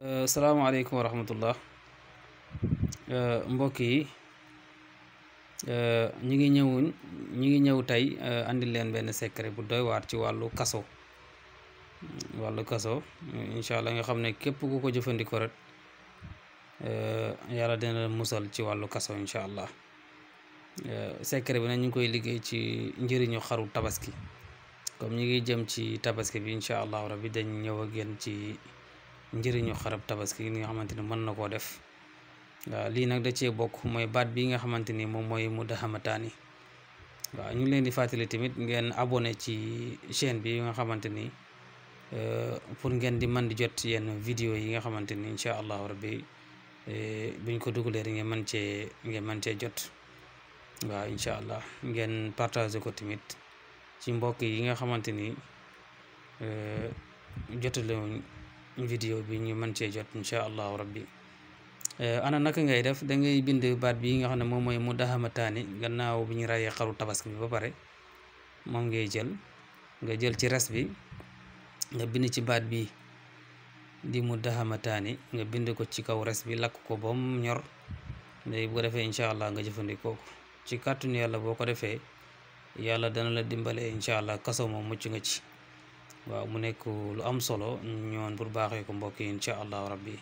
salaamaaleykum wa rahmatullah. Mbokk yi ñi ngi ñëw tey andil leen benn secret bu doy waar ci wàllu kaso incha allah nga xam ne képp ku ko jëfandikoo rek yàlla dina la musal ci wàllu kaso incha allah. Secret bi nag ñu ngi koy liggéey ci njëriñu xaru tabaski, comme ñi ngi jëm ci tabaski bi incha allah rabbi dañ ñëw ak yéen ci njëriñu xarab tabaski li nga xamante ni mën na koo def. waaw lii nag da cee bokk mooy baat bi nga xamante ni moom mooy mudahamataani. waaw ñu ngi leen di fàttali tamit ngeen abonné ci chaîne bi nga xamante ni pour ngeen di mën di jot yenn vidéo yi nga xamante ni incha allahu rabbi buñ ko dugalee rek ngeen mën cee jot. waaw incha allah ngeen partagé ko tamit ci mbokk yi nga xamante ni jotale vidéo bi ñu mën cee jot incha allahu rabbi. ana naka ngay def? da ngay bind baat bi nga xam ne moom mooy mudahamataani. gannaaw bi ñu rayee xaru tabaski bi ba pare moom ngay jël ci res bi nga bind ci baat bi di mudahamataani, nga bind ko ci kaw res bi, lakk ko ba mu ñor. léegi bu ko defee incha allah nga jëfandikoo ko ci kàttanu yàlla. boo ko defee yàlla dana la dimbale incha allah, kaso moom mucc nga ci. waaw mu nekk lu am solo ñoon pour baaxee ko mbokk yi incha allahu rabbi.